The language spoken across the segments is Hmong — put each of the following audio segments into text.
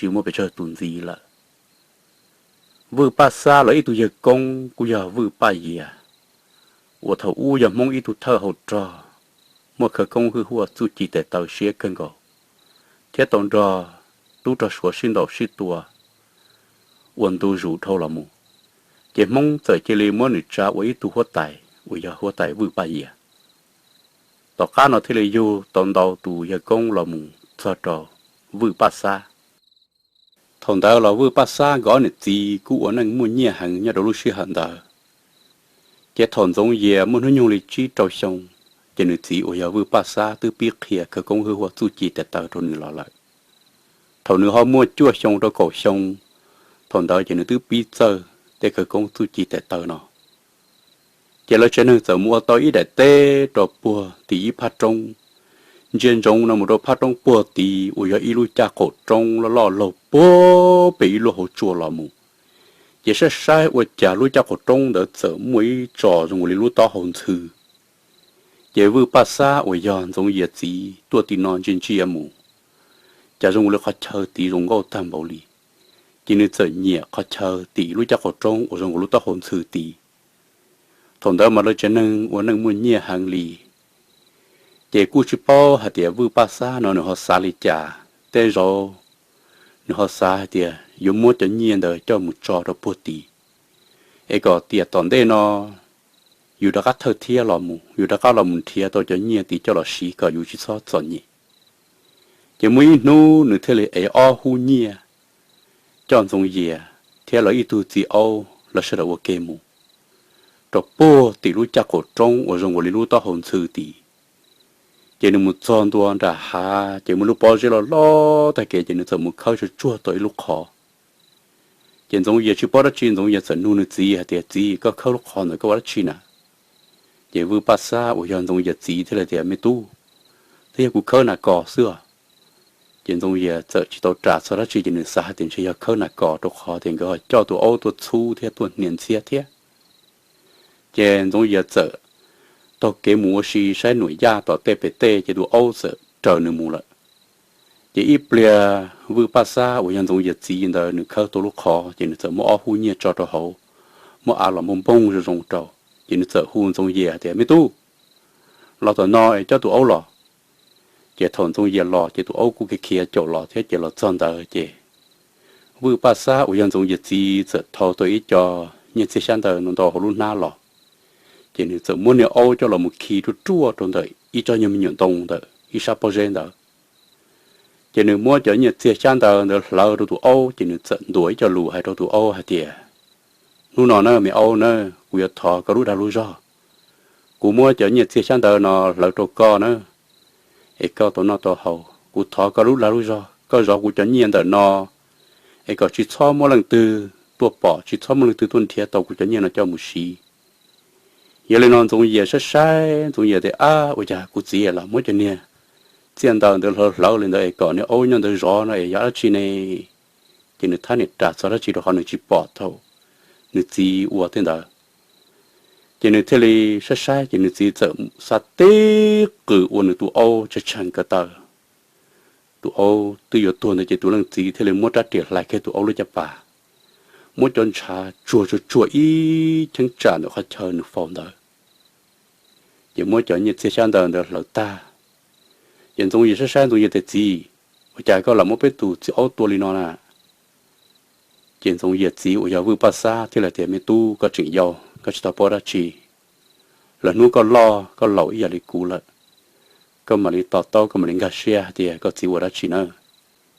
tsis muaj pes tsawg tus ntxiv lawm. Vwj Paj Xab lawv ib tug yawg koob kuj yog Vwj Paj Yias, uas thaum ub yog Hmoob ib tug thawj hauv rog, muaj khawv koob hwj huaj txuj ci tes taw siab kawg nkaus, thiab tau nrog tub rog Suav sib ntaus sib tua ua ntu zus dhau los mus, ces Hmoob txawm cia li muab nws tsa ua ib tug huab tais uas yog huab tais Vwj Paj Yias. Tom qab no thiaj li yug tau ntau tus yawg koob los mus txog rau Vwj Paj Xab. Thaum ntawd los Vwj Paj Xab nkawd ob niam txiv kuj ua neej muaj nyiaj heev nyob rau lub sij hawm ntawd. Ces thaum Ntxoov Yias muaj hnub nyoog li tsib rau xyoo, ces nws txiv uas yog Vwj Paj Xab twb pib qhia khawv koob hwj huaj txuj ci tes taw rau nws los lawm. Thaum nws ho muaj cuaj xyoo rau kaum xyoo, thaum ntawd ces nws twb pib txawj tej khawv koob txuj ci tes taw no. Ces lawv tsev neeg txawm mus ua tau ib daim teb rau puag tim ib phab roob, ntsia ntsoov no mus rau phab roob puag tid uas yog ib lub caj qaum roob loj loj laug puag pem ib lub hauv tsua los mus. Ces saib saib ua cas lub caj qaum roob ntawd txawm muaj ib tsos zoo li lub taub hau ntxhw. Ces Vwj Paj Xab uas yog Ntxoov Yias txiv tuaj tim no ntsia ntsia mus, cas zoo li qhov chaw tid zoo nkauj tag npaum li. Ces nws txawm nyiam qhov chaw tim lub caj qaum roob uas zoo li lub taub hau ntxhw tid. Thaum ntawd mas lawv tsev neeg ua neej muaj nyiaj heev li, ces kuj tsis paub hais tias Vwj Paj Xab no nws ho xav li cas. Tej zaum nws ho xav hais tias yuav muab cov nyiaj ntawd coj mus tso rau puag tid, es kom tiam tom ntej no yus rov qab thawj thiab los mus, yus rov qab los mus nrhiav tau cov nyiaj tid coj los siv kom yus tsis txhob txom nyem. Ces muaj ib hnub nws thiaj li ev ob hub nyiaj coj Ntxoov Yias thiab lawv ib tug txiv aub lawv sawv daws ua ke mus rau puag tim lub caj qaum roob uas zoo li lub taub hau ntxhw tid. Ces nws mus txog ntua nram hav, ces muaj lub pob zeb loj loj tag kev, ces nws txawm mus khawb tsuag tsuag tau ib lub qhov. Ces Ntxoov Yias tsis paub dab tsi, Ntxoov Yias txawm nug nws txiv hais tias, Txiv, koj khawb lub qhov ntawd koj ua dab tsi na? Ces Vwj Paj Xab uas yog Ntxoov Yias txiv thiaj li tias, Me tub, twb yog kuv khawb nas kos xwb os. Ces Ntxoov Yias txawm tsis tau ras txog dab tsi, ces nws xav hais tias ntshe yog khawb nas kos rau qhov tias nkawd ho coj tus aub tuaj txhub thiab tuaj hnia ntxhiab thiab. Ces Ntxoov Yias txawm taug kev mus ua si saib nuam yaj tom tej pem tej, ces tus aub txawm raws nws mus lawm. Ces ib pliag Vwj Paj Xab uas yog Ntxoov Yias txiv ntawd nws khawb tau lub qhov, ces nws txawm muab ob hub nyiaj tso rau hauv, muab av los npog npog zoo zoo rau. Ces nws txawm hu Ntxoov Yias tias, Me tub, los tom no es coj tus aub los. Ces thaum Ntxoov Yias los ces tus aub kuj khiav khiav caum los thiab, ces los txog ntawd ces Vwj Paj Xab uas yog Ntxoov Yias txiv txawm thau tau ib co nyiaj txiag xyab ntawd ntau hauv lub hnab los. Ces nws txawm muab niag aub coj los mus khi ruaj ruaj rau ntawm ib tsob nyuag me nyuam ntoo ntawm ib sab pob zeb ntawd. Ces nws muab cov nyiaj txiag xyab ntawd ntawd hlawv rau tus aub, ces nws txawm ntuas ib co lus hais rau tus aub hais tias, Hnub no na me aub na, kuv yuav thov koj lub dag lub zog. Kuv muab cov nyiaj txiag xyab ntawd no hlawv rau koj na, es koj tau noj tau haus. Kuv thov koj lub dag lub zog, koj zov kuv cov nyiaj ntawm no, es kom tsis txhob muaj leej twg tuaj pom, tsis txhob muaj leej twg tuaj nrhiav tau kuv cov nyiaj no coj mus siv. Yog li no Ntxoov Yias saib saib, Ntxoov Yias tias, Ab, ua cas kuv txiv los muab cov niag txiag ntawd hlawv hlawv li ntawd es kom niag aub nyob ntawd zov no es yog dab tsi ne? Ces nws thab niam ras txog dab tsi rau qhov nws tsis pom thaum nws txiv ua tej ntawd. Ces nws thiaj li saib saib, ces nws txiv txawm xa tib qws ua nws tus aub tshee tshee ko taw. Tus aub twb yuav tuag ntawd, ces tus leej txiv thiaj li muab rab riam hlais kiag tus aub lub caj pas, muab cov ntshav tsuag tsuag tsuag ib cheeb tsam ntawm qhov chaw nws faus ntawd. Ces muab cov nyiaj txiag xyab ntawd ntawd hlawv tag. Ces Ntxoov Yias saib saib, Ntxoov Yias tias, Txiv, ua cas koj lam muab peb tus txiv aub tua li no na? Ces Ntxoov Yias txiv uas yog Vwj Paj Xab thiaj li tias, Me tub, koj tseem yau, koj tsis tau paub dab tsi. Lwm hnub koj loj koj laus ib yam li kuv lawm, koj mam li to taub, koj mam li nkag siab hais tias koj txiv ua dab tsi na.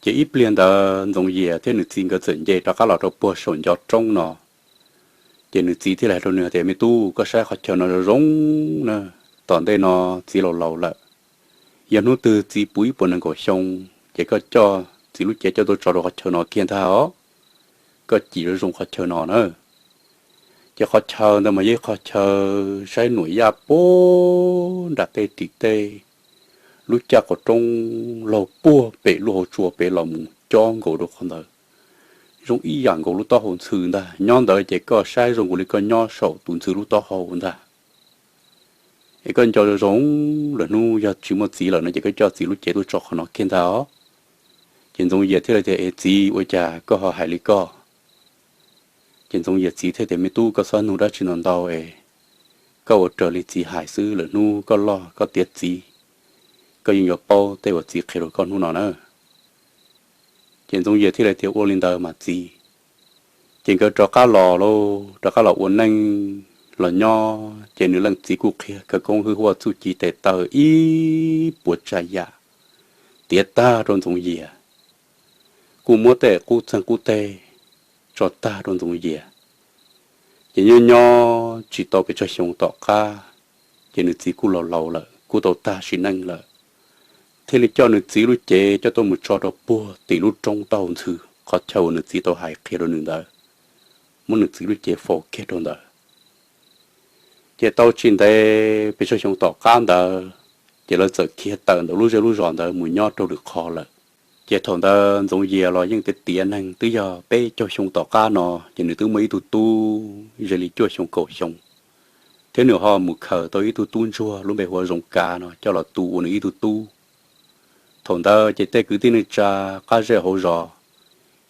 Ces ib pliag ntawd Ntxoov Yias thiab nws txiv nkawd txawm nce rov qab los rau puag saum ncov roob no. Ces nws txiv thiaj li hais rau nws tias, Me tub, koj saib qhov chaw no zoo zoo na, tom ntej no txiv laus laus lawm. Yog hnub twg txiv puv ib puas nees nkaum xyoo, ces koj coj txiv lub cev coj tuaj tso rau qhov chaw no kiag ntag os. Koj cim zoo zoo qhov chaw no na. Ces qhov chaw ntawd mas yog ib qhov chaw saib nuam yaj puag nram tej tim tej, lub caj qaum roob laug puag pem lub hauv tsua pem los mus cob nkaus rau qhov ntawd, zoo ib yam nkaus lub taub hau ntxhw ntag. Nyob ntawd ces koj saib zoo nkaus li koj nyob saum tus ntxhw lub taub hau ntag. Es koj nco zoo zoo, lwm hnub yog tsis muaj txiv lawm no ces koj coj txiv lub cev tuaj tso qhov no kiag ntag os. Ces Ntxoov Yias thiaj li tias, Es txiv, ua cas koj ho hais li koj? Ces Ntxoov Yias txiv thiaj tias, Me tub, koj txhob nug dab tsi ntau ntau es koj ua raws li txiv hais xwb, lwm hnub koj loj koj tiav txiv, koj yeej yuav paub tej uas txiv qhia rau koj hnub no na. Ces Ntxoov Yias thiaj li tias, Ua li ntawd mas txiv. Ces nkawd rov qab los lauj, rov qab los ua neej los nyob, ces nws leej txiv kuj qhia khawv koob hwj huaj txuj ci tes taw ib puas tsav yam tiav tag rau Ntxoov Yias, kuj muab tej qub txeeg qub teg tso tag rau Ntxoov Yias. Ces nyob nyob tsis tau pes tsawg xyoo tom qab, ces nws txiv kuj laus laus lawm, kuj tau tag sim neej lawm, thiaj li coj nws txiv lub cev coj tuaj mus tso rau puag tim lub roob taub hau ntxhw, qhov chaw uas nws txiv tau hais qhia rau nws ntawd, muab nws txiv lub cev faus kiag rau ntawd. Ces tau tsis ntev pes tsawg xyoo tom qab ntawd, ces lawv txawm khiav tawm ntawm lub zej lub zos ntawd mus nyob rau lwm qhov lawm. Ces thaum ntawd Ntxoov Yias los yeej tiav tiav neeg, twb yog peb caug xyoo tom qab no, ces nws twb muaj ib tug tub ze li cuaj xyoo kaum xyoo, thiab nws ho mus khaws tau ib tug tub ntsuag lub npe hu ua Zoov Kav no coj los tu ua nws ib tug tub. Thaum ntawd ces tej kwv tij neej tsa, qab zej hauv zos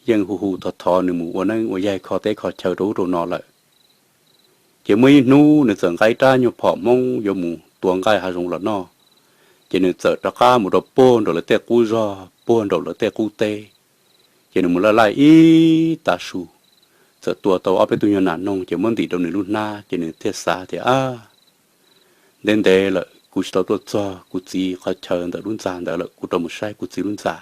yeej hu hu thov thov nws mus ua neeb ua yaig kho teb kho chaw rau ub rau no lawm. Ces muaj ib hnub nws txawm nqa ib rab nyuag phom Hmoob yuav mus tua nqaij hav zoov los noj, ces nws txawm rov qab mus rau puag nraum lawv tej qub zos, puag nraum lawv tej qub teb. Ces nws mus laij laij ib tav su, txawm tua tau ob peb tug nyuag nas noog, ces muab ntim rau nws lub hnab, ces nws thiaj xav tias, Ab, ntev ntev lawm kuv tsis tau tuaj txog kuv txiv qhov chaw ntawm lub ntxa ntawd lawm, kuv rov mus saib kuv txiv lub ntxa.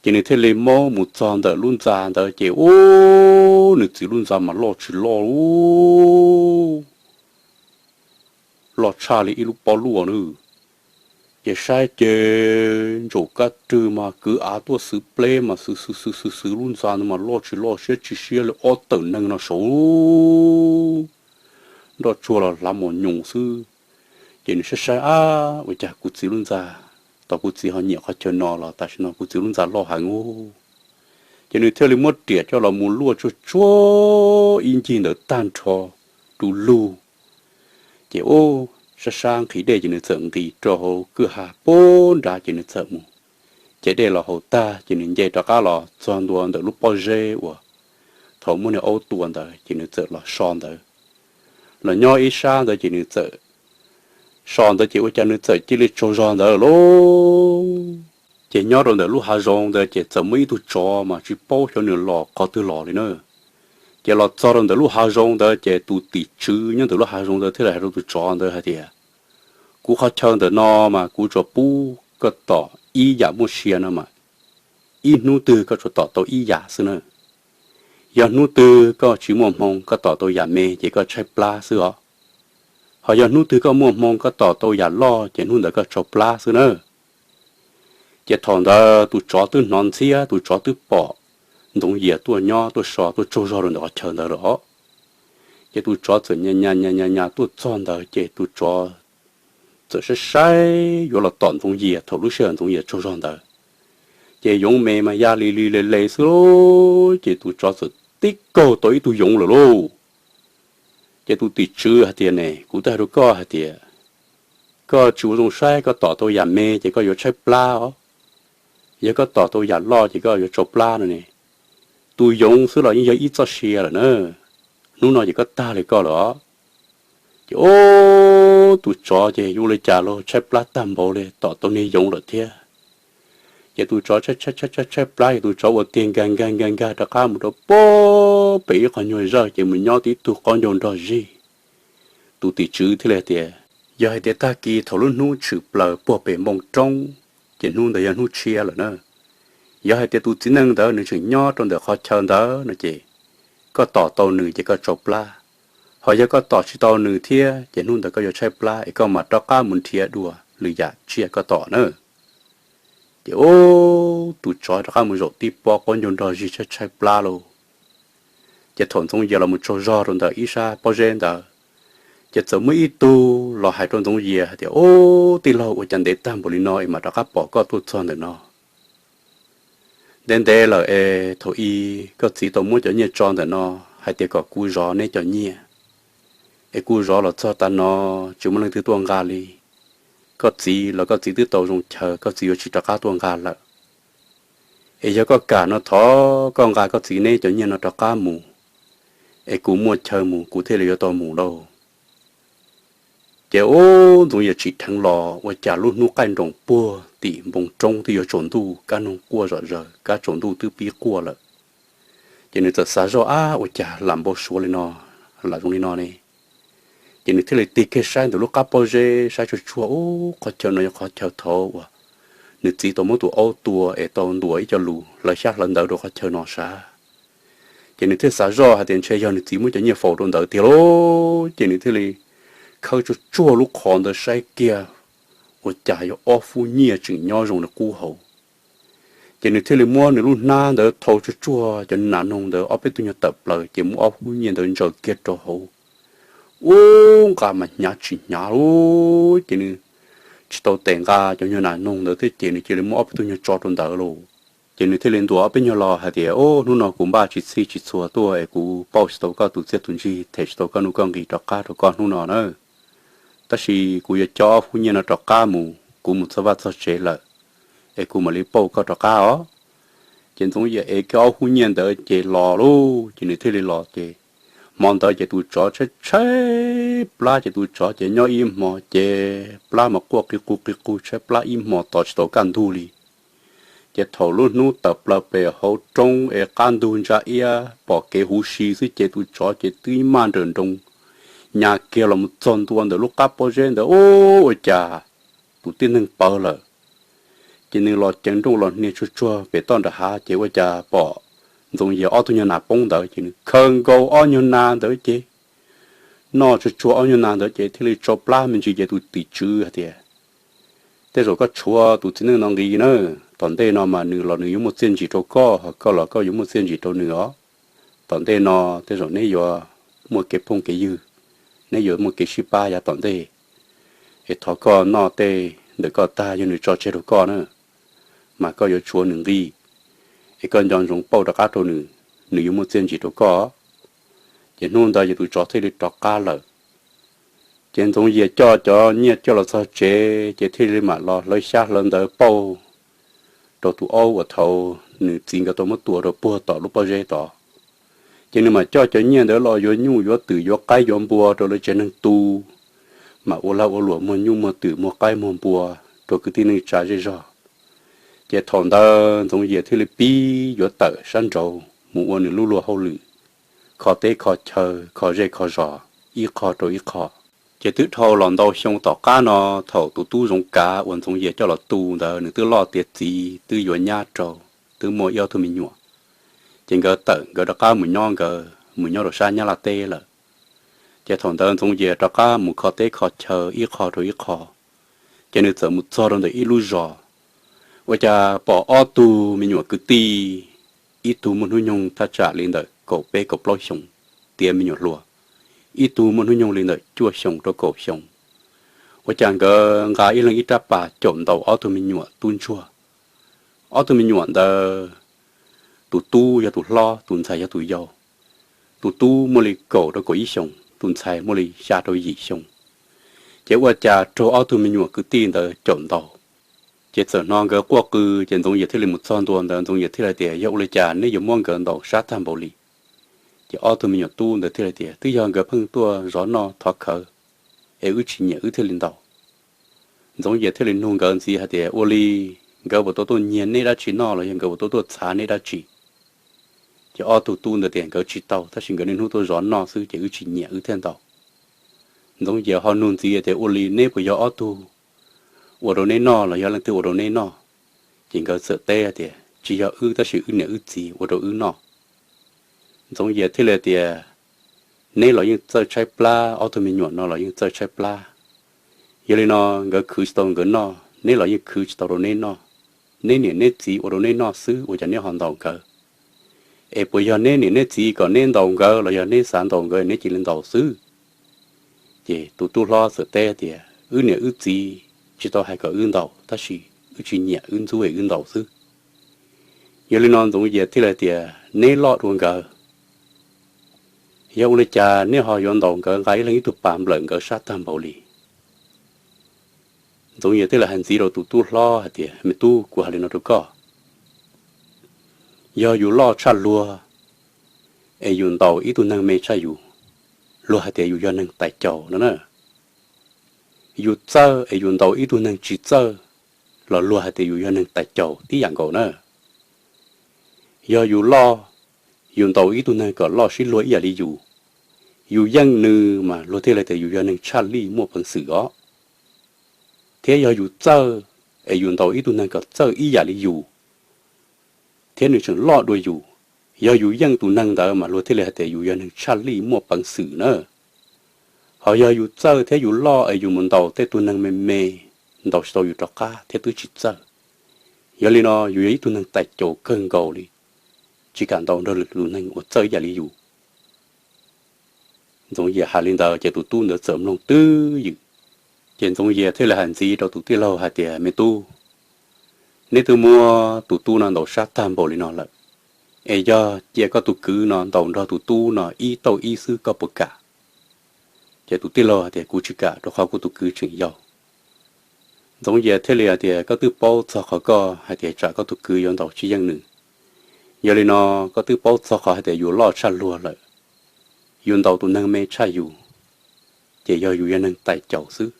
Ces nws thiaj li maub mus txog ntawm lub ntxa ntawd, ces ub, nws txiv lub ntxa mas loj tsis loj, loj tshaj li ib lub pob luaj nawb. Ces saib ces ntsaum kab rwg mas kwv av tuaj xwv pleb mas xwv xwv xwv xwv xwv, lub ntxa ntawd mas loj tsis loj, siab tsis siab li ob tawm neeg no saud, nroj tsuag los hlav mos nyoos xwb. Ces nws saib saib, Ab, ua cas kuv txiv lub ntxa, tos kuv txiv ho nyiam qhov chaw no los tam sim no kuv txiv lub ntxa loj heev ub. Ces nws thiaj li muab riam coj los mus luaj tsuag tsuag ib ncig ntawd tag nrho du lug. Ces ub, sab sab nqhis dej ces nws txawm nqis rau hauv kwj ha puag nrad, ces nws txawm mus ces dej los haus tag, ces nws nce rov qab los txog ntua ntawm lub pob zeb uas thaum muab nws aub tua ntawd, ces nws txawm los so ntawd. Los nyob ib sab ntawd ces nws txawm so ntawd, ces ua cas nws txawm cia li tsaug zog ntawd lauj. Ces nyob rau ntawm lub hav zoov ntawd ces txawm muaj ib tug tsov mas tsis paub xyov nws los qhov twg los li na. Ces los txog rau ntawm lub hav zoov ntawd ces tus tim tswv nyob ntawm lub hav zoov ntawd thiaj li hais rau tus tsov ntawd hais tias, Kuv qhov chaw ntawm no mas kuv tsuas pub koj tom ib yam muaj sia no mas ib hnub twg koj tsuas tom tau ib yam xwb na. Yog hnub twg koj tsis muaj hmoo koj tom tau yam me ces koj tshaib plab xwb os. Ho yog hnub twg koj muaj hmoo koj tom tau yam loj ces hnub ntawd koj tsau plab xwb na. Ces thaum ntawd tus tsov twb hnov ntxhiab, tus tsov twb pom Ntxoov Yias tuaj nyob tuaj so tuaj tsaug zog rau ntawm qhov chaw ntawd lawm os. Ces tus tsov txawm nyas nyas nyas nyas tuaj txog ntawd ces tus tsov txawm saib saib yuav los tom Ntxoov Yias thaum lub sij hawm Ntxoov Yias tsaug zog ntawd. Ces yoov me mas ya li li le le xwb, ces tus tsov txawm tib kaug tau ib tug yoov lawm lauj. Ces tus tim tswv hais tias, Ne, kuv twb hais rau koj hais tias koj tsis ua zoo saib, koj tom tau yam me ces koj yuav tshaib plab os. Yog koj tom tau yam loj ces koj yuav tsau plab no ne. Tus yoov xwb los yeej yog ib txoj sia lawm na. Hnub no ces koj tag li koj lawm os. Ces ub, tus tsov ces yuav ua li cas los tshaib plab tag npaum li, tom tau niag yoov lawm thiab. Ces tus tsov tshaib tshaib tshaib tshaib plab ces tus tsov ua tiag nkag nkag nkag nkag rov qab mus rau puag pem ib qho nyuag zawj ces mus nyob tib tug qaub ncaug nrog zig. Tus tim tswv thiaj li tias, Yog hais tias tag kis thaum lub hnub tshwm plaws puag pem npoo roob, ces hnub ntawd yog hnub tshiab lawm na. Yog hais tias tus txiv neej ntawd nws tseem nyob rau ntawm qhov chaw ntawd no ces koj tom tau nws ces koj tsau plab. Ho yog koj tom tsis tau nws thiab ces hnub ntawd koj yuav tshaib plab es koj mam rov qab mus nrhiav dua lwm yam tsiaj koj tom na. Ces ub, tus tsov rov qab mus zaum tib pob qaub ncaug nrog zig tshaib tshaib plab lauj. Ces thaum Ntxoov Yias los mus tsaug zog rau ntawm ib sab pob zeb ntawd, ces txawm muaj ib tug los hais rau Ntxoov Yias hais tias, Ub, tij laug, ua cas ntev tag npaum li no es mam rov qab pom koj tuaj txog ntawm no? Ntev ntev lawm es thaum i koj txiv tau muab cov nyiaj tso ntawm no hais tias kom kuv zov neb cov nyiaj, es kuv zov los txog tav no tsis muaj leej twg tuaj nqa li. Koj txiv los koj txiv twb tau zoo chaw, koj txiv yuav tsis rov qab tuaj nqa lawm. Es yog koj kam no thov koj nqa koj txiv neb cov nyiaj no rov qab mus, es kuv muaj chaw mus kuv thiaj li yuav tau mus lauj. Ces ub, Ntxoov Yias tsim dheev los ua cas lub hnub qaij nroos puag tim npoo roob twb yuav tsaus ntuj, kab noog quaj zom zaws, kab tsaus ntuj twb pib quaj lawm. Ces nws txawm xav zoj, ab, ua cas lam npau suav li no, lam zoo li no ne? Ces nws thiaj li tig kiag saib ntawm lub qab pob zeb, saib tsuag tsuag, ub, qhov chaw no yog qhov chaw thaum uas nws txiv tau muab tus aub tua es tau ntuas ib co lus hlawv xyab hlawv ntawv rau qhov chaw no sav. Ces nws thiaj xav zoj hais tias ntshe yog nws txiv muab cov nyiaj faus rau ntawd tiag lauj. Ces nws thiaj li khawb tsuag tsuag lub qhov ntawd saib kiag, ua cas yog ob hub nyiaj tseem nyob zoo li qub hauv. Ces nws thiaj li muab nws lub hnab ntawd thau tsuag tsuag cov nas noog ntawd ob peb tug nyuag tawm plaws, ces muab ob hub nyiaj ntawd ntsaws kiag rau hauv. Ub, nqa mas hnyav tsis hnyav lauj, ces nws tsis tau tes nqa cov nyuag nas noog ntawd thiab ces nws cia li muab ob peb tug nyuag tso rau ntawd lauj. Ces nws thiaj li ntuas ob peb nyuag lo hais tias, ub, hnub no kuv npaj tsis txhij tsis txhua tuaj es kuv pauj tsis tau koj tus txiaj tus ntsig, them tsis tau koj nuj koj nqis rov qab rau koj hnub no na. Tab sis kuv yuav coj ob hub nyiaj no rov qab mus, kuv mus txog vaj txog tsev lawm, es kuv mam li pauj koj rov qab os. Ces Ntxoov Yias ev kiag ob hub nyiaj ntawd ces los lauj. Ces nws thiaj li los ces hmo ntawd ces tus tsov tshaib tshaib plab, ces tus tsov ces nyob ib hmo ces plab mas quaj qi qu qi qu tshaib plab ib hmo tos tsis tau kaj ntug li. Ces thaum lub hnub tawm plaws pem hauv roob es qab ntug ntsa iab pom kev huv si xwb ces tus tsov ces twb maj nrawm nroos nyas kiag los mus txog ntua ntawm lub qab pob zeb ntawd, ub, ua cas tus tib neeg pawv lawm. Ces nws los ceev nrooj los hnia tsuag tsuag pem toj nram hav ces ua cas pom Ntxoov Yias ob tug nyuag nas poob ntawd, ces nws khaws nkaus ob nyuag nas ntawd ces noj tsuag tsuag ob nyuag nas ntawd ces thiaj li tsau plab me ntsis ces tus tim tswv hais tias, tej zaum koj tshuav tus txiv neej no nqi na, tom ntej no mas nws los nws yuav muaj txiaj ntsig rau koj, ho koj los koj yuav muaj txiaj ntsig rau nws os. Tom ntej no tej zaum neb yuav muaj kev phooj kev ywg, neb yuav muaj kev sib pab yav tom ntej. Es thov koj noj tej ntawm koj tag yog nws tso tseg rau koj na, mas koj yuav tshuav nws nqi, es koj nco ntsoov pauj rov qab rau nws, nws yuav muaj txiaj ntsig rau koj. Ces hnub ntawd ces tus tsov thiaj li rov qab lawm. Ces Ntxoov Yias coj cov nyiaj coj los txog tsev ces thiaj li mam los hlawv xyab hlawv ntawv pauj rau tus aub uas thaum nws txiv nkawd tau muab tua rau puag tom lub pob zeb tod. Ces nws mam coj cov nyiaj ntawd los yuav nyuj yuav twm yuav qaib yuav npua rau lawv tsev neeg tu, mam ua lag ua luam muag nyuj muag twm muag qaib muag npua rau kwv tij neej tsa zej zog. Ces thaum ntawd Ntxoov Yias thiaj li pib yuav tawm sab nraud mus ua nws lub luag hauj lwm, kho teb kho chaw kho zej kho zos ib qho rau ib qho. Ces twb dhau los ntau xyoo tom qab no, thaum tus tub Zoov Kav uas Ntxoov Yias coj los tu ntawd nws twb loj tiav txiv twb yuav nyab rau, twb muaj ib ob tug me nyuam. Ces nkawd tawm nkawd rov qab mus nyob nkawd mus nyob rau sab Nyab Laj teb lawm. Ces thaum ntawd Ntxoov Yias rov qab mus kho teb kho chaw ib qho rau ib qho, ces nws txawm mus txog rau ntawm ib lub zos, ua cas pom ob tug me nyuam kwv tij, ib tug muaj hnub nyoog thaj tsam li ntawm kaum peb kaum plaub xyoos, tiav me nyuam hluas, ib tug muaj hnub nyoog li ntawm cuaj xyoos rau kaum xyoos. Ua cas nkawd nqa ib leeg ib rab pas caum ntaus ob tug me nyuam tub ntsuag. Ob tug me nyuam ntawd, tus tub yog tus hlob, tus ntxhais yog tus yau. Tus tub muaj li kaum rau kaum ib xyoos, tus ntxhais muaj li xya rau yim xyoo. Ces ua cas raug ob tug me nyuam kwv tij ntawd caum ntaus. Ces txawm hnov nkawd quaj qw, ces Ntxoov Yias thiaj li mus txog ntua ntawd, Ntxoov Yias thiaj li tias, yog ua li cas neb yuav muab nkawd ntaus sab tag npaum li? Ces ob tug me nyuam tub ntawd thiaj li tias, twb yog nkawd pheej tuaj zov noj thov khawv, es wb tsis nyiam wb thiaj li ntaus. Ntxoov Yias thiaj li nug nkawd ntxiv hais tias, ua li nkawd puas tau tuaj nyiag neb dab tsi noj los yog nkawd puas tau tuaj txhav neb dab tsi? Ces ob tug tub ntawd tias nkawd tsis tau, tab sis nkawd niaj hnub tuaj zov noj xwb ces wb tsis nyiam wb thiaj ntaus. Ntxoov Yias ho nug ntxiv tias, ua li neb puas yog ob tug ua rau neb noj los yog leej twg ua rau neb noj? Ces nkawd txawm teb tias, tsis yog wb, tab sis wb niam wb txiv ua rau wb noj. Ntxoov Yias thiaj li tias, neb los yeej txawj tshaib plab, ob tug me nyuam no los yeej txawj tshaib plab. Yog li no nkawd khwv tsis tau nkawd noj, neb los yeej khwv tsis tau rau neb noj. Neb niam neb txiv ua rau neb noj xwb, ua cas neb ho ntaus nkawd? Es puas yog neb niam neb txiv kom neb ntaus nkawd los yog neb xav ntaus nkawd neb cia li ntaus xwb? Ces tus tub hlob txawm teb tias, wb niam wb txiv tsis tau hais kom wb ntaus, tab sis wb tsis nyiam wb ntxub es wb ntaus xwb. Yog li no Ntxoov Yias thiaj li tias, neb loj dua nkawd, yog ua li cas neb ho yuav ntaus nkawd, nqa ib leeg ib tug pas nplawm nkawd sab tag npaum li? Ntxoov Yias thiaj li hais ntxiv rau tus tub hlob hais tias, me tub, kuv hais li no rau koj, Yog yus loj tshaj luag es yus ntaus ib tug neeg me tshaj yus, luag hais tias yus yog neeg tais caus no na. Yus txawj es yus ntaus ib tug neeg tsis txawj los luag hais tias yus yog neeg tais caus tib yam nkaus na. Yog yus loj, yus ntaus ib tug neeg kom loj sib luag ib yam li yus, yus yeej nws mas luag thiaj li tias yus yog neeg tshaj lij muaj peev xwm os. Thiab yog yus txawj es yus ntaus ib tug neeg kom txawj ib yam li yus, thiab nws tseem loj dua yus, yog yus yeej tus neeg ntawd mas luag thiaj li hais tias yus yog neeg tshaj lij muaj peev xwm na. Ho yog yus txawj thiab yus loj es yus mus ntaus tej tug neeg me me, ntaus tsis tau yus rov qab thiab twb tsis txawj. Yog li no yus yog ib tug neeg tais caus kawg nkaus li, tsis kam ntaus nrog lwm tus neeg uas txawj ib yam li yus. Ntxoov Yias hais li ntawd ces tus tub ntawd txawm mloog twb ywm. Ces Ntxoov Yias thiaj li hais ntxiv rau tus tij laug hais tias, Me tub, neb twb muab tus tub no ntaus sab tag npaum li no lawm, es yog cia koj tus kwv no ntaus nrog tus tub no ib tauj ib xwb koj puas kam? Ces tus tij laug hais tias, Kuv tsis kam, rau qhov kuv tus kwv tseem yau. Ntxoov Yias thiaj li hais tias, Koj twb paub txog qhov koj hais tias tsam koj tus kwv yuav ntaus tsis yeej nws. Yog li no, koj twb paub txog qhov hais tias yus loj tshaj luag lawm, yus ntaus tus neeg me tshaj yus, ces yog yus yog neeg tais caus xwb.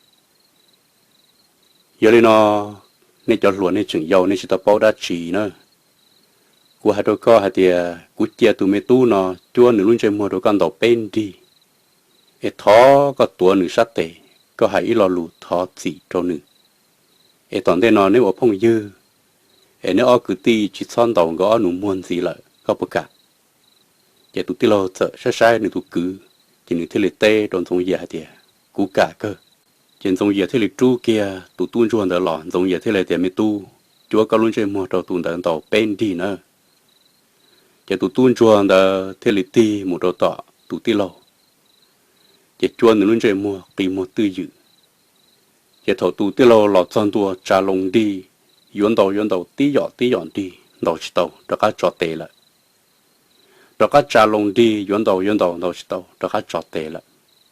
Yog li no, nej cov hluas nej tseem yau nej tsis tau paub dab tsi na. Kuv hais rau koj hais tias kuv cia tus me tub no cuab nws lub ntsej muag rau koj ntaus peb nrig, es thov koj tuav nws sab tes, koj hais ib lo lus thov txim rau nws, es tom ntej no neb ua phooj ywg, es neb ob kwv tij tsis txhob ntaus nkawd ob nus muag ntxiv lawm, koj puas kam? Ces tus tij laug txawm saib saib nws tus kwv, ces nws thiaj li teb rau Ntxoov Yias hais tias, Kuv kam kawg. Ces Ntxoov Yias thiaj li rub kiag tus tub ntsuag ntawd los, Ntxoov Yias thiaj li tias, Me tub, cuab koj lub ntsej muag rau tus ntawd ntaus peb nrig na. Ces tus tub ntsuag ntawd thiaj li tig mus rau tom tus tij laug, ces cuab nws lub ntsej muag qi muag twj ywm. Ces thaum tus tij laug los txog ntua tsa loo nrig, yuav ntaus yuav ntaus tib yom tib yom nrig ntaus tsis tau, rov qab tso tes lawm. Rov qab tsa loo nrig yuav ntaus yuav ntaus ntaus tsis tau, rov qab tso tes lawm.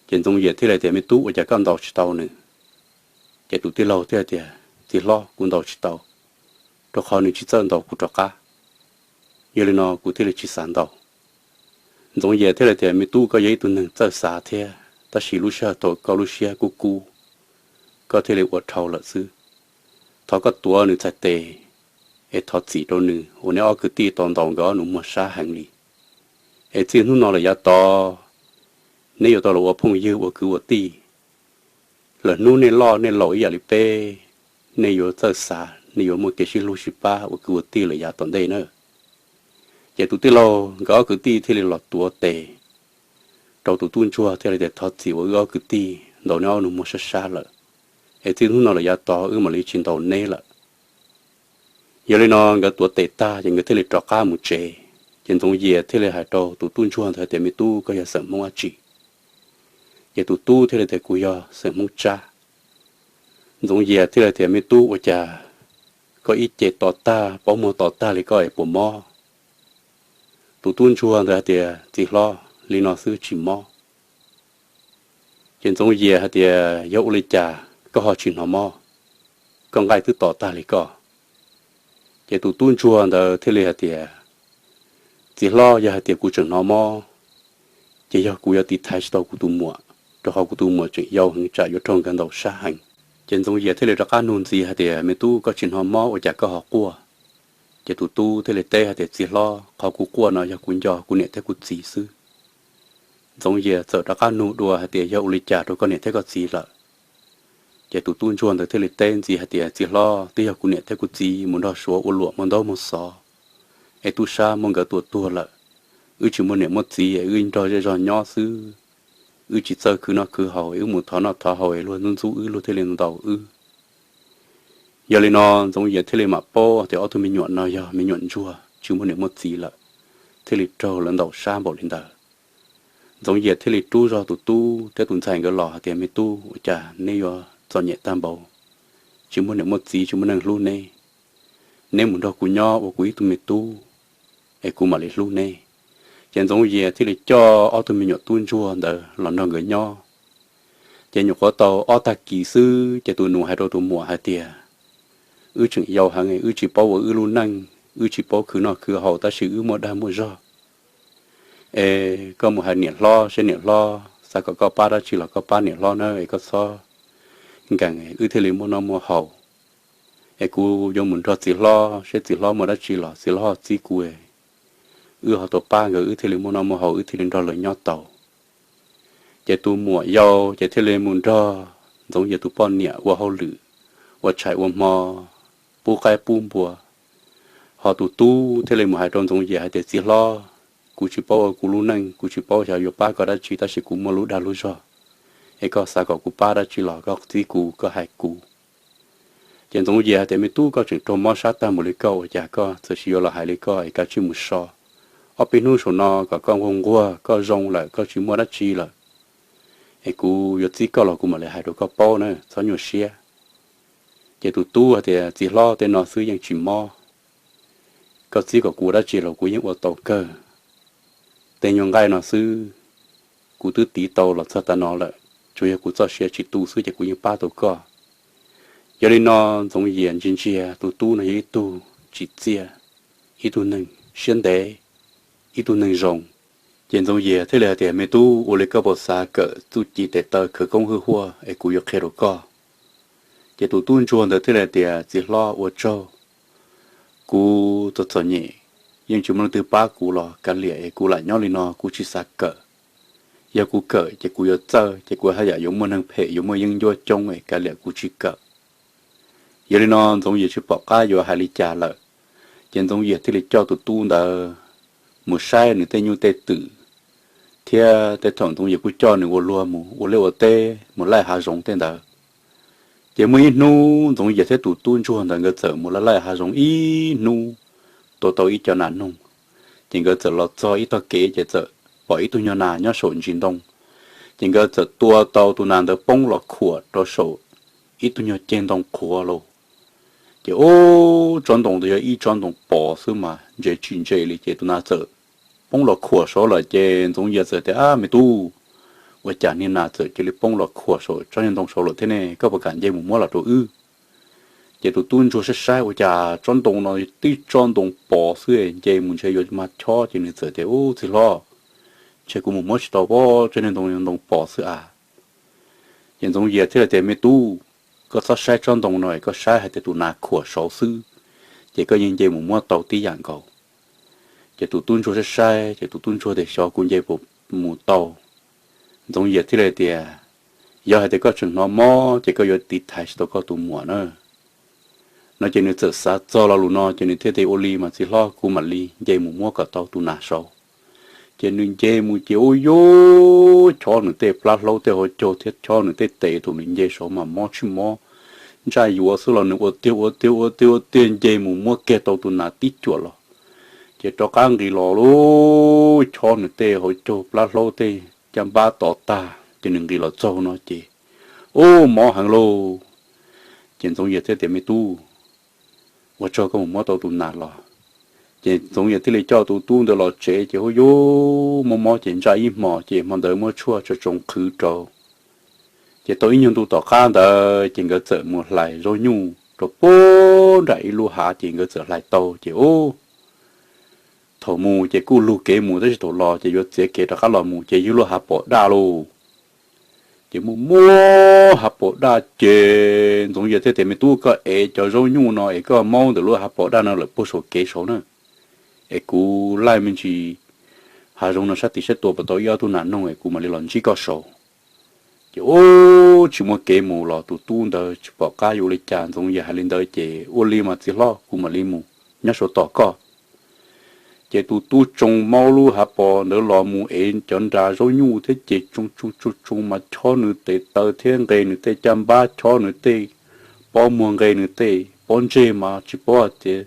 Ces Ntxoov Yias thiaj li tias, Me tub, ua cas koj ntaus tsis tau nws? Ces tus tij laug thiaj tias, Txiv hlob, kuv ntaus tsis tau, rau qhov nws tsis txawj ntaus kuv rov qab. Yog li no kuv thiaj li tsis xav ntaus. Ntxoov Yias thiaj li tias, Me tub, koj yog ib tug neeg txawj xav thiab, tab sis lub sij hawm thaum koj lub siab kub kub, koj thiaj li ua dhau lawm xwb. Thov koj tuav nws txhais tes, es thov txim rau nws uas neb ob kwv tij tau ntaus nkawd ob nus muag sab heev li. Es txij hnub no lawm yav tod, neb yuav tau los ua phooj ywg ua kwv ua tij. Lawm hnub nej loj nej laus ib yam li peb, nej yuav txawj xav, nej yuav muaj kev sib hlub sib pab ua kwv ua tij lawm yav tom ntej na. Ces tus tij laug nkawd ob kwv tij thiaj li los tuav tes rau tus tub ntsuag thiaj li tias, Thov txim uas wb ob kwv tij ntaus neb ob nus muag sab sab lawm, es txij hnub no lawm yav tod wb mam li tsis ntaus neb lawm. Yog li no nkawd tuav tes tag ces nkawd thiaj li rov qab mus tsev. Ces Ntxoov Yias thiaj li hais rau tus tub ntsuag ntawd tias, Me tub, koj yog xeem Hmoob dab tsi? Ces tus tub thiaj li tias, Kuv yog xeem Hmoob Tsab. Ntxoov Yias thiaj li tias, Me tub, ua cas koj ib ce to tag, paub muag to tag li koj es puas mob? Tus tub ntsuag ntawd hais tias, Txiv hlob, li no xwb tsis mob. Ces Ntxoov Yias hais tias, Yog ua li cas koj ho tsis hnov mob? Koj nqaij twb to tag li koj. Ces tus tub ntsuag ntawd thiaj li hais tias, Txiv hlob, yog hais tias kuv tseem hnov mob, ces yog kuv yuav tiv thaiv tsis tau kuv tus muam, rau qhov kuv tus muam tseem yau heev tsam yuav raug nkawd ntaus sab heev. Ces Ntxoov Yias thiaj li rov qab nug ntxiv hais tias, Me tub, koj tsis hnov mob ua cas koj ho quaj? Ces tus tub thiaj li teb hais tias, Txiv hlob, qhov kuv quaj no yog kuv nco kuv niam thiab kuv txiv xwb. Ntxoov Yias txawm rov qab nug dua hais tias, Yog ua li cas rau koj niam thiab koj txiv lawm? Ces tus tub ntsuag ntawd thiaj li teb ntxiv hais tias, Txiv hlob, twb yog kuv niam thiab kuv txiv mus nrog Suav ua luam muag ntaub muag xov, es tub sab muab nkawd tua tuag lawm. Wb tsis muaj niam muaj txiv es wb nrog zej zog nyob xwb. Wb tsis txawj khwv noj khwv haus es wb mus thov noj thov haus es luag ntxub ntxub wb, luag thiaj li ntaus wb. Yog li no Ntxoov Yias thiaj li mam paub tias ob tug me nyuam no yog me nyuam ntsuag tsis muaj niam muaj txiv lawm, thiaj li raug lawv ntaus sab npaum li ntawd. Ntxoov Yias thiaj li rub zog tus tub thiab tus ntxhais nkawd los hais tias, Me tub, ua cas neb yuav txom nyem tag npaum, tsis muaj niam muaj txiv, tsis muaj neeg hlub neb? Neb mus nrog kuv nyob ua kuv ib tug me tub, es kuv mam li hlub neb. Ces Ntxoov Yias thiaj li coj ob tug me nyuam tub ntsuag ntawd los nrog nkawd nyob. Ces nyuam qhuav tau ob tag kis xwb ces tus nus hais rau tus muam hais tias, Wb tseem yau heev, wb tsis paub ua wb lub neej, wb tsis paub khwv noj khwv haus tab sis wb muaj dag muaj zog. Es koj mus hais niam hlob seb niam hlob xav kom koj pab dab tsi los koj pab niam hlob na, es koj txhob nkees, wb thiaj li muaj noj muaj haus. Es kuv yuav mus nrog txiv hlob seb txiv hlob muaj dab tsi los txiv hlob ho txib kuv, wb ho tau pab nkawd, wb thiaj li muaj noj muaj haus, wb thiaj li nrog lawv nyob tau. Ces tus muam yau ces thiaj li mus nrog Ntxoov Yias tus poj niam ua hauj lwm, ua tshais ua hmo, pub qaib pub npua. Ho tus tub thiaj li mus hais rau Ntxoov Yias hais tias, Txiv hlob, kuv tsis paub ua kuv lub neej, kuv tsis paub xyov yuav pab koj dab tsi, tab sis kuv muaj lub dag lub zog, es koj xav kom kuv pab dab tsi los koj txib kuv, koj hais kuv. Ces Ntxoov Yias hais tias, Me tub, koj tseem raug mob sab tag mus li koj, ua cas koj txawm sis yuav los hais li koj, es kav tsij mus so. Ob peb hnub saum no kom koj nquag nquag, koj zoo lawm, koj tsis muaj dab tsi lawm, es kuv yuav txib koj los kuv mam li hais rau koj paub na, txhob nyuaj siab. Ces tus tub hais tias, Txiv hlob, tej no xwb yeej tsis mob, koj txib kom kuv ua dab tsi los kuv yeej ua tau kawg. Tej nyuag nqaij no xwb kuv twb tiv tau los txog tav no lawm, tsuas yog kuv txoj sia tsis tu xwb ces kuv yeej pab tau koj. Yog li no Ntxoov Yias ntsia ntsia tus tub no yog ib tug tsim txiaj, ib tug neeg siab ntev, ib tug neeg zoo. Ces Ntxoov Yias thiaj li hais tias, Me tub, ua li koj puas xav kawm txuj ci tes taw khawv koob hwj huaj es kuv yuav qhia rau koj? Ces tus tub ntsuag ntawd thiaj li hais tias, Txiv hlob, ua tsaug, kuv txom txom nyem, yeej tsis muaj leej twg pab kuv los kav liam es kuv lam nyob li no, kuv tsis xav kawm. Yog kuv kawm ces kuv yuav txawj, ces kuv haj yam yuav muaj neeg phem, yuav muaj yeeb ncuab coob es kav liam kuv tsis kawm. Yog li no Ntxoov Yias tsis pom qab yuav hais li cas lawm, ces Ntxoov Yias thiaj li coj tus tub ntawd mus saib nws tej nyuj tej twm thiab tej thaum Ntxoov Yias kuj coj nws ua luag mus ua liaj ua teb mus laij hav zoov tej ntawd. Ces muaj ib hnub Ntxoov Yias thiab tus tub ntsuag ntawd nkawd txawm mus laij laij hav zoov ib hnub, tua tau ib co nas noog. Ces nkawd txawm los txog ib tog kev ces txawm pom ib tug nyuag nas nyob saum ntsis ntoo. Ces nkawd txawm tua tau tus nas ntawd poob los khuam rau saum ib tug nyuag ceg ntoo qhuav lauj. Ces ub, tsob ntoo ntawd yog ib tsob ntoo pos xwb mas ntse tsis ntse li, ces tus nas txawm poob los khuam saud lawm. Ces Ntxoov Yias txawm tias, Ab me tub, ua cas niag nas txawm cia li poob los khuam saum tsob niag ntoo saud lawm thiab ne? Koj puas kam nce mus muab los rau wb? Ces tus tub ntsuag saib saib ua cas tsob ntoo no tib tsob ntoo pos xwb, nce mus ntshe yuav mag chob. Ces nws txawm tias, Ub, txiv hlob, ntshe kuv mus muab tsis tau pob, tsob niag ntoo ntoo pos xwb a. Ces Ntxoov Yias thiaj li tias, Me tub, koj txhob saib tsob ntoo no, koj saib hais tias tus nas khuam saud xwb, ces koj yeej nce mus muab tau tib yam nkaus. Ces tus tub ntsuag saib saib, ces tus tub ntsuag tias, Xyov kuv nce puas mus tau. Ntxoov Yias thiaj li tias, Yog hais tias koj tseem hnov mob ces koj yuav tiv thaiv tsis tau koj tus muam na. No ces nws txawm xav txog lo lus no ces nws thiaj tias, Ua li mas txiv hlob, kuv mam li nce mus muab kom tau tus nas saud. Ces nws nce mus ces ub, chob nws tej plab hlaub tej hauv caug thiab chob nws tej tes thaum nws nce saud mas mob tsis mob, ntsaj yuav xwb los nws ua tiag ua tiag ua tiag ua tiag nce mus muab kiag tau tus nas tib cuam los. Ces rov qab nqis los lub chob nws tej hauv caug plab hlaub tej caj npab tod tag ces nws nqis los txog no ces ub, mob heev lauj. Ces Ntxoov Yias thiaj tias, Me tub, ua tsaug koj mus muab tau tus nas los. Ces Ntxoov Yias thiaj li coj tus tub ntawd los tsev ces ub, mob mob ces ntsaj ib hmos ces hmo ntawd muab tshuaj tso tsoo qhwv rau. Ces tau ib nyuag ntu tom qab ntawd ces nkawd txawm mus hlais zaub nyuj rau puag nram ib lub hav ces nkawd txawm hlais tau ces ub, thaum mus ces kuj lug kev mus tab sis thaum los ces yuav txiav kev rov qab los mus ces yog lub hav pos daj lauj. Ces mus muab hav pos daj ces Ntxoov Yias thiaj tias, Me tub, koj ev cov zaub nyuj no es koj maub ntawm lub hav pos daj no lawm puag saum kev saud na, es kuv laij me ntsis hav zoov no sab tid saib tua puas tau ib ob tug nas noog es kuv mam li los ntsib koj saud. Ces ub, tsis muaj kev mus los tus tub ntawd tsis pom qab yuav ua li cas, Ntxoov Yias hais li ntawd ces ua li mas txiv hlob, kuv mam li mus nyob saud tos koj. Ces tus tub tsoo maub lub hav pos ntawd los mus ev cov nra zaub nyuj thiab ces tsoo tsoo tsoo tsoo mas chob nws tes taw thiab nqe nws tej caj npab, chob nws tej pob muag, nqe nws tej pob ntseg mas tsis paub hais tias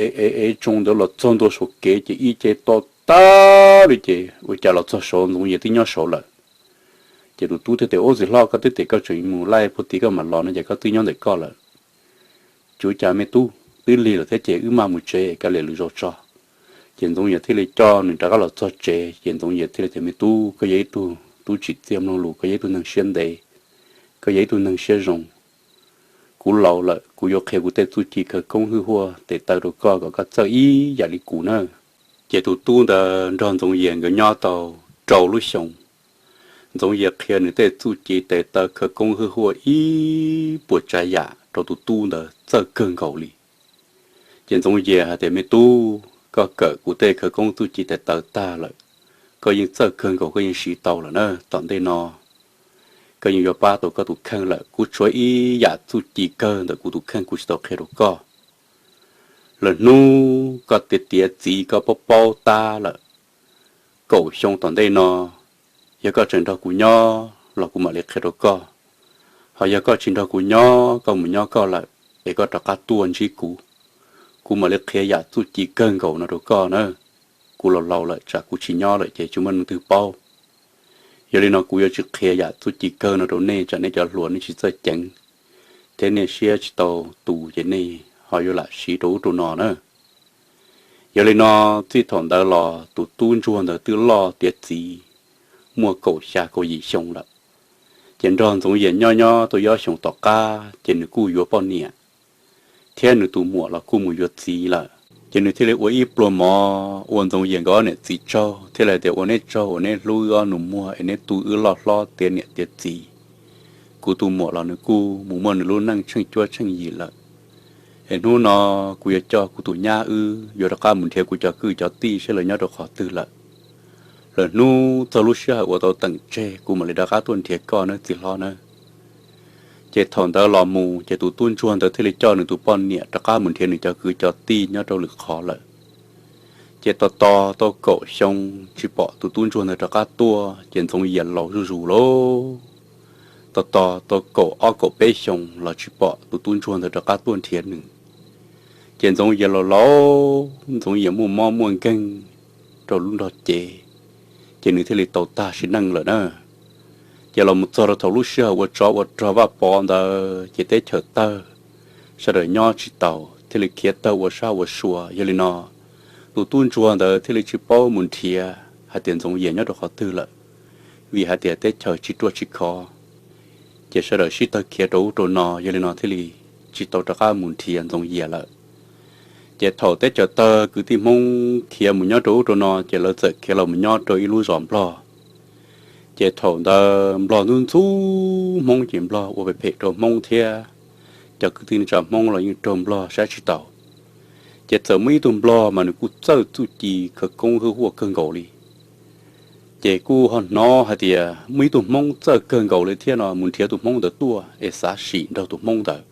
ev ev ev tsoo ntawd los txog ntua saum kev ces ib ce to tag li ces ua cas los txog saud Ntxoov Yias twb nyob saud lawm. Ces tus tub thiaj tias, Ub, txiv hlob, koj twb tias koj tseem mus laij puag tid koj mam los no ces koj twb nyob ntawm koj lawm. Cuv cas me tub, twb lig lawm thiab ces wb maj mus tsev kav liam lwm zaus tso. Ces Ntxoov Yias thiaj li coj nws rov qab los txog tsev ces Ntxoov Yias thiaj li tias, Me tub, koj yog ib tug tub tsim txiaj mloog lus, koj yog ib tug neeg siab ntev, koj yog ib tug neeg siab zoo. kuv laus lawm, kuv yuav qhia kuv tej txuj ci khawv koob hwj huaj tes taw rau koj kom koj txawj ib yam li kuv na. Ces tus tub ntawd nrog Ntxoov Yias nkawd nyob tau rau lub xyoo. Ntxoov Yias qhia nws tej txuj ci tes taw khawv koob hwj huaj ib puas tsav yam rau tus tub ntawd txawj kawg nkaus li. Ces Ntxoov Yias hais tias, Me tub, koj kawm kuv tej khawv koob txuj ci tes taw tag lawm, koj yeej txawj kawg nkaus, koj yeej siv tau lawm na. Tom ntej no koj yeej yuav pab tau koj tus kheej lawm. Kuv tshuav ib yam txuj ci kawg ntawm kuv tus kheej kuv tsis tau qhia rau koj. Lawm hnub koj tiav tiav txiv koj paub paub tab lawm, kaum xyoo tom ntej no, yog koj tseem nrog kuv nyob los kuv mam li qhia rau koj. Ho yog koj tsis nrog kuv nyob, koj mus nyob koj lawm, es koj rov qab tuaj ntsib kuv, kuv mam li qhia yam txuj ci kawg nkaus no rau koj na. Kuv laus laus lawm, tsam kuv tsis nyob lawm ces tsis muaj leej twg paub. Yog li no kuv yuav tsis qhia yam txuj ci kawg no rau nej, tsam nej cov hluas nej tsis txawj ceev, thiab nej siab tsis tau tus ces nej ho yuav lam siv rau ub rau no na. Yog li no, txij thaum ntawd los tus tub ntsuag ntawd twb loj tiav txiv, muaj kaum xya kaum yim xyoo lawm. Ces nrog Ntxoov Yias nyob nyob tau ob xyoos tom qab ces nws kuj yuav poj niam, thiab nws tus muam los kuj mus yuav txiv lawm. Ces nws thiaj li ua ib pluag mov ua Ntxoov Yias nkawd ob niam txiv tsaug, thiaj li tias, Ua neb tsaug uas neb hlub wb ob nus muag es neb tu wb loj hlob tiav niam tiav txiv. Kuv tus muam los nws kuj mus muaj nws lub neej tsheej cuab tsheej yim lawm. Es hnub no kuv yuav coj kuv tus nyab wb yuav rov qab mus nrhiav kuv cov kwv cov tij seb lawv nyob rau qhov twg lawm. Lawm hnub txog lub sij hawm uas tau teem tseg kuv mam li rov qab tuaj nrhiav koj nawb txiv hlob nawb. Ces thaum ntawd los mus ces tus tub ntsuag ntawd thiaj li coj nws tus poj niam rov qab mus nrhiav nws cov kwv cov tij nyob rau lwm qhov lawm. Ces tos tos tau kaum xyoo tsis pom tus tub ntsuag ntawd rov qab tuaj ces Ntxoov Yias laus zuj zus lauj. Tos tos tau kaum ob kaum peb xyoos los tsis pom tus tub ntsuag ntawd rov qab tuaj nrhiav nws. Ces Ntxoov Yias laus laus, Ntxoov Yias muaj mob muaj nkeeg rau lub nrog cev, ces nws thiaj li tau tag sim neej lawm na. Ces los mus txog rau thaum lub sij hawm ua tsov ua rog vaj pov ntawd ces teb chaws tawg, sawv daws nyob tsis taus thiaj li khiav tawg ua sab ua sua. Yog li no, tus tub ntsuag ntawd thiaj li tsis paub mus nrhiav hais tias Ntxoov Yias nyob rau qhov twg lawm, vim hais tias teb chaws tsis ruaj tsis khov, ces sawv daws sib tawg khiav rau ub rau no, yog li no thiaj li tsis tau rov qab mus nrhiav Ntxoov Yias lawm. Ces thaum teb chaws tawg kwv tij Hmoob khiav mus nyob rau ub rau no ces lawv txawm khiav los mus nyob rau ib lub zos Nplog. Ces thaum ntawd Nplog ntxub ntxub Hmoob ces Nplog ua phem phem rau Hmoob thiab, cov kwv tij neej tsa Hmoob los yeej raug Nplog saib tsis taus. Ces txawm muaj ib tug Nplog mas nws kuj txawj txuj ci khawv koob hwj huaj kawg nkaus li. Ces kuj ho hnov hais tias muaj ib tug Hmoob txawj kawg nkaus li thiab no mus nrhiav tus Hmoob ntawd tuaj es xav sim nrog tus Hmoob ntawd.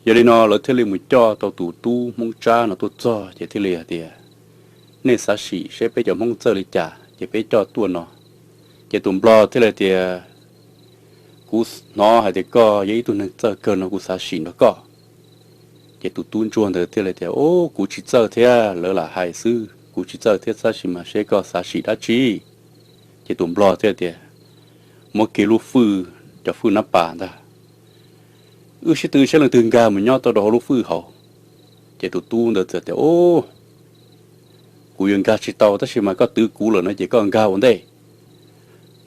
Yog li no lawv thiaj li mus coj tau tus tub Hmoob Tsab no tuaj txog ces thiaj li hais tias, Nej xav sim seb peb cov Hmoob txawj li cas ces peb coj tuaj no. Ces tus Nplog thiaj li tias, Kuv hnov hais tias koj yog ib tug neeg txawj kawg no kuv xav sim nrog koj. Ces tus tub ntsuag ntawd thiaj li tias, Ub, kuv tsis txawj thiab, lawv lam hais xwb, kuv tsis txawj thiab, tab sis mas seb koj xav sim dab tsi. Ces tus Nplog thiaj tias, Muab kiag lub fwj, cov fwj nab pas ntag, wb sib tw seb leej twg nkag mus nyob tau rau hauv lub fwj hauv. Ces tus tub ntawd txawm tias, Ub, kuv yuav nkag tsis tau, tab sis mas koj twv kuv lawm no ces koj nkag ua ntej.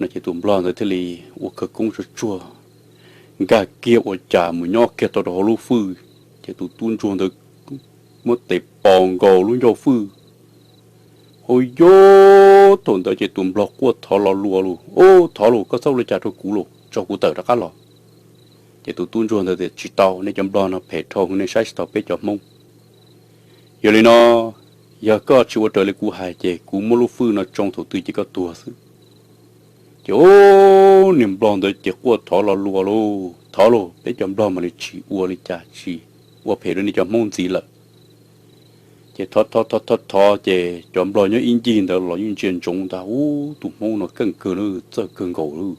No ces tus Nplog ntawd thiaj li ua khawv koob tsuag tsuag, nkag kiag ua cas mus nyob kiag tau rau hauv lub fwj. Ces tus tub ntsuag ntawd muab tes pos nkaus lub ncauj fwj. Ua, yog thaum ntawd ces tus Nplog quaj thov lo lua lus, Ub, thov lus, koj txhob ua li cas rau kuv lus, tso kuv tawm rov qab los. Ces tus tub ntsuag ntawd tias, Tsis tau, nej cov Nplog no phem dhau, nej saib tsis taus peb cov Hmoob. Yog li no, yog koj tsis ua raws li kuv hais ces kuv muab lub fwj no tsoo thaum twg ces koj tuag xwb. Ces ub, niag Nplog ntawd ces quaj thov lo lua lus, Thov lus, peb cov Nplog mam li tsis ua li cas, tsis ua phem rau nej cov Hmoob ntxiv lawm. Ces thov thov thov thov ces cov Nplog nyob ib ncig ntawd los yeej ntsia ntsoov ntag, Ub, tus Hmoob no keej kawg na, txawj kawg nkaus lawm.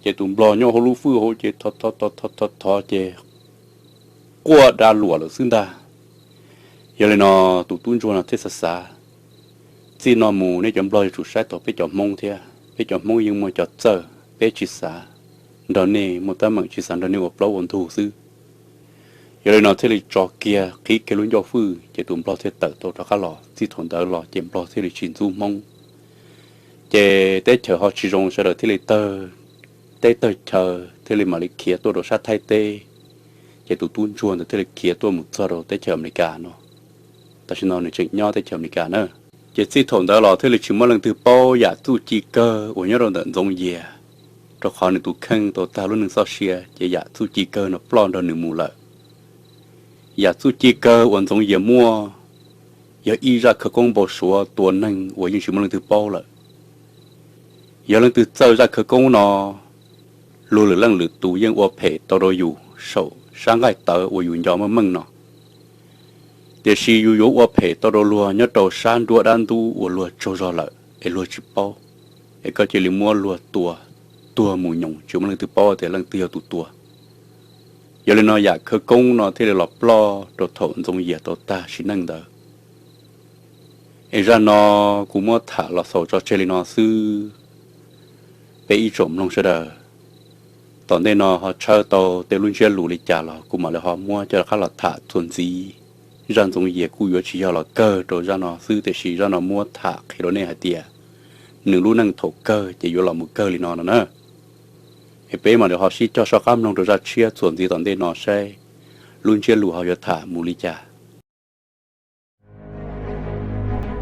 Ces tus Nplog nyob hauv lub fwj hauv ces thov thov thov thov thov ces quaj da luam lawm xwb ntag. Yog li no, tus tub ntsuag no thiaj xav xav, Txij no mus nej cov Nplog yuav tsum saib taus peb cov Hmoob thiab, peb cov Hmoob yeej muaj cov txawj, peb tsis xav nrog nej muaj teeb meem, tsis xav nrog nej ua plaub ua ntug xwb. Yog li no thiaj li tso kiag, qhib kiag lub ncauj fwj ces tus Nplog thiaj tawm tau rov qab los. Txij thaum ntawd los ces Nplog thiaj li tsis ntxub Hmoob. Ces teb chaws ho tsis zoo, sawv daws thiaj li tawg teb tawg chaw, thiaj li mam li khiav tuaj rau sab Thaib teb. Ces tus tub ntsuag ntawd thiaj li khiav tuaj mus txog rau teb chaws Amelikas no. Tam sim no nws tseem nyob teb chaws Amelikas na. Ces txij thaum ntawd los thiaj li tsis muaj leej twg paub yam txuj ci kawg uas nyob rau ntawm Ntxoov Yias, rau qhov nws tus kheej tau tag lub neej txoj sia ces yam txuj ci kawg no ploj nrog nws mus lawm. Yam txuj ci kawg uas Ntxoov Yias muaj yog ib zaj khawv koob npau suav tua neeg uas yeej tsis muaj leej twg paub lawm. Yog leej twg txawj zaj khawv koob no, luag lwm leej lwm tus yeej ua phem tau rau yus saum sab nqaij tawv uas yus nco meej meej no. Tiam sis yus yuav ua phem tau rau luag nyob rau sab nruab dab ntub uas luag tsaug zog lawm es luag tsis paub, es koj cia li muab luag tua tuag mus nyoos tsis muaj leej twg paub tias leej twg yog tus tua. Yog li no yam khawv koob no thiaj li los ploj rau thaum Ntxoov Yias tau tag sim neej ntawd. Es zaj no kuv muab tham los xaus tso tseg li no xwb. Peb ib tsoom mloog sawv daws, tom ntej no ho tshawb tau tej lub ntsiab lus li cas los kuv mam li ho muab coj rov qab los tham txuas ntxiv. Zaj Ntxoov Yias kuj yuav tsis yog los kawg rau zaj no xwb, tiam sis zaj no muab tham qhia rau nej hais tias nws lub neej thaum kawg ces yuav los mus kawg li no no na. Es peb mam li ho sib cog soj qab mloog rau zaj tshiab txuas ntxiv tom ntej no saib lub ntsiab lus ho yuav tham mus li cas.